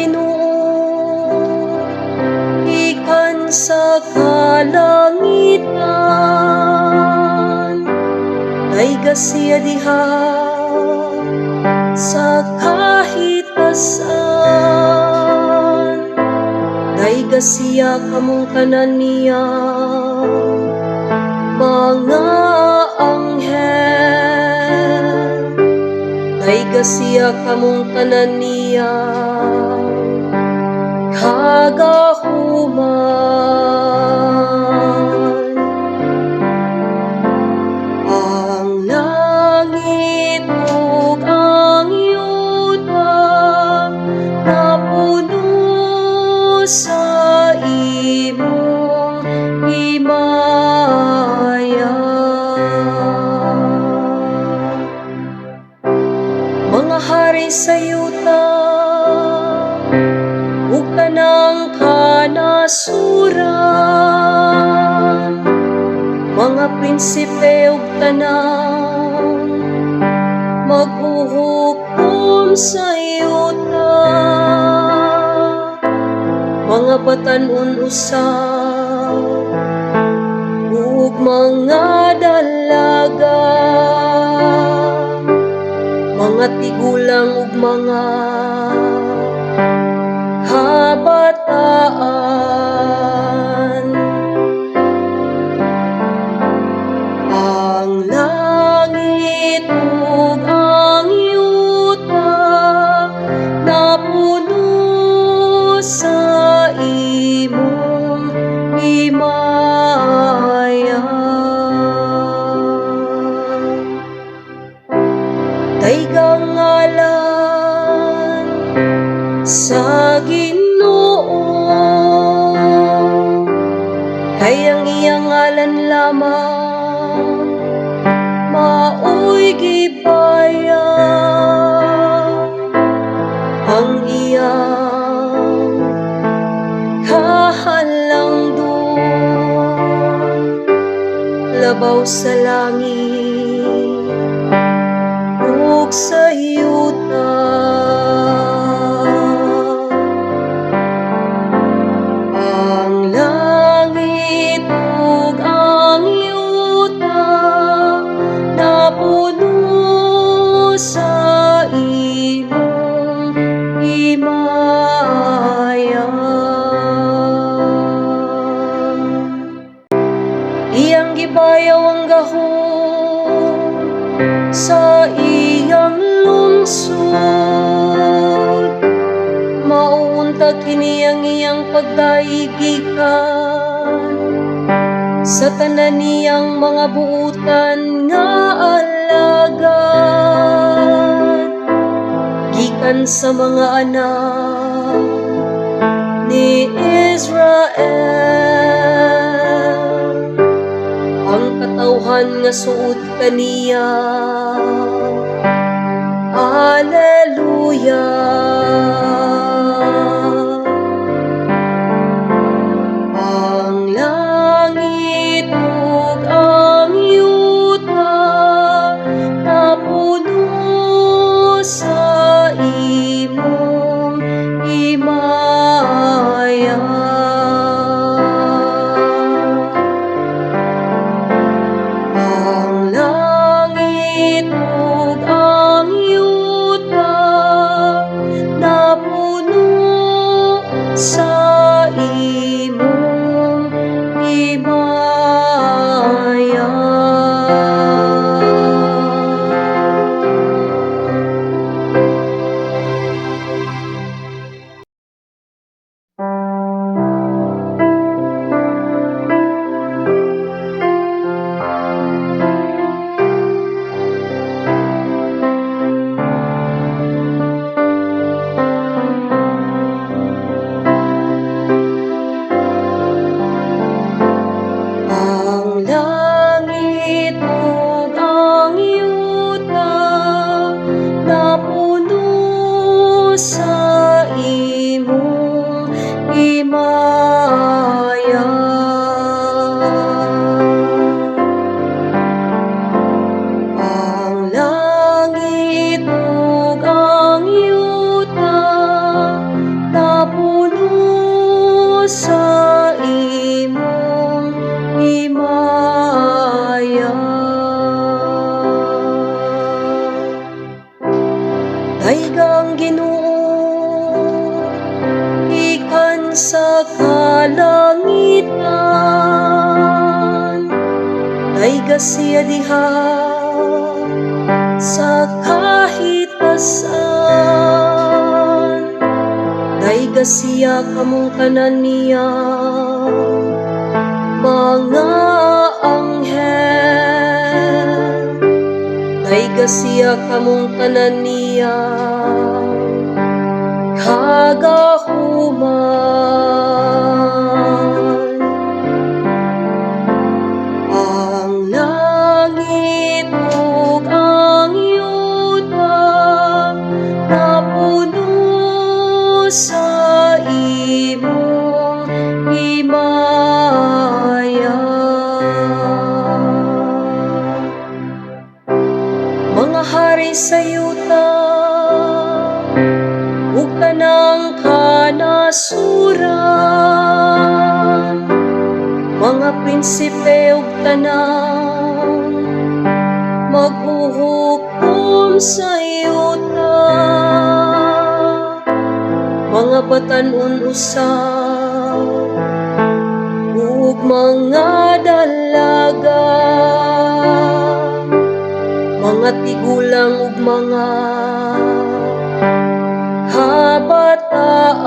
Ginoo gikan sa kalangitan. Dayga siya diha sa kahitasan. Dayga siya kamong tanan niya mga anghel. Dayga siya kamong tanan niya kagahuman. Ang langit ug ang yuta napuno sa imong himaya. Mga hari sa yuta ug tanang kanasuran, mga prinsipe ug tanang maghuhukom sa yuta, mga batan-on usab ug mga dalaga, mga tigulang ug mga kabataan. Ang langit ug ang yuta napuno sa imong himaya. Daygang ngalan sa Ginoo, kay ang iyang ngalan lamang maoy gibaya. Ang iyang kahalangdon labaw sa langit ug sa yuta. Ang langit ug ang yuta napuno sa imong himaya. Iyang gibayaw ang gahom sa iyang lungsod. Mao unta kini ang iyang pagdayeg gikan sa tanan niyang mga buutan nga alagad, gikan sa mga anak ni Israel, ang katawhan nga suod kaniya. Alleluia. Ang langit ug ang yuta napuno sa imong himaya. Ang langit ug ang yuta napuno sa imong himaya. kalibutan. Dayga siya diha sa kahitasan. Dayga siya kamong tanan niya mga anghel. Dayga siya kamong tanan niya kagahuman. Ang langit ug ang yuta napuno sa imong himaya. Mga hari sa yuta ug tanang kanasuran, mga prinsipe ug tanang maghuhukom sa yuta, mga batan-on usab ug mga dalaga, mga tigulang ug mga kabataan.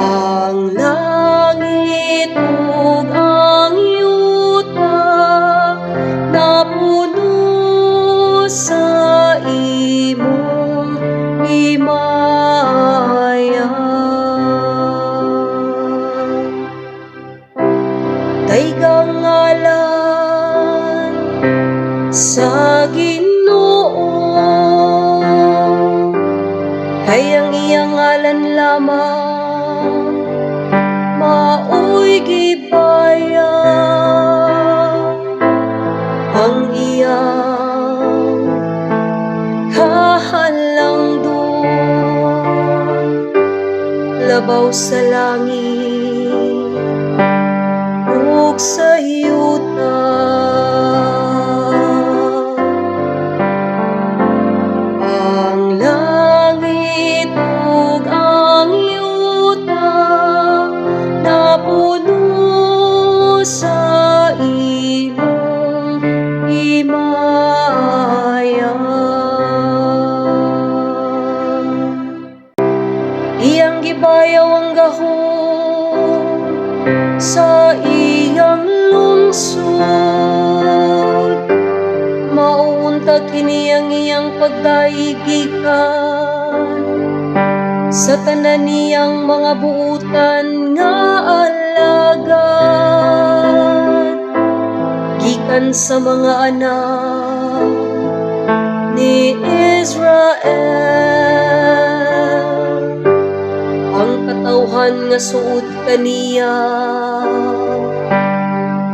Ang langit ug ang yuta napuno sa imong himaya. Daygang ngalan sa Ginoo, kay ang iyang ngalan lamang maoy gibaya. Ang iyang kahalangdon labaw sa langit ug sa yuta. Ang langit ug ang yuta napuno sa imong himaya. Iyang gibayaw ang gahom sa iyang lungsod. Mao unta kini ang iyang pagdayeg gikan sa tanan niyang mga buutan nga alagad, gikan sa mga anak ni Israel, ang katawhan nga suod kaniya.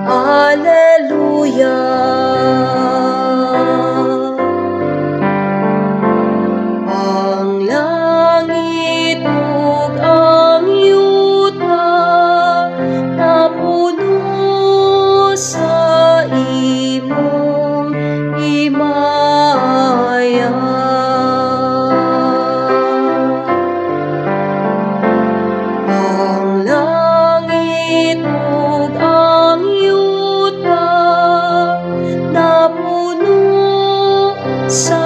Alleluia. Ang langit ug ang yuta napuno sa imong himaya. Ang langit ug ang yuta napuno sa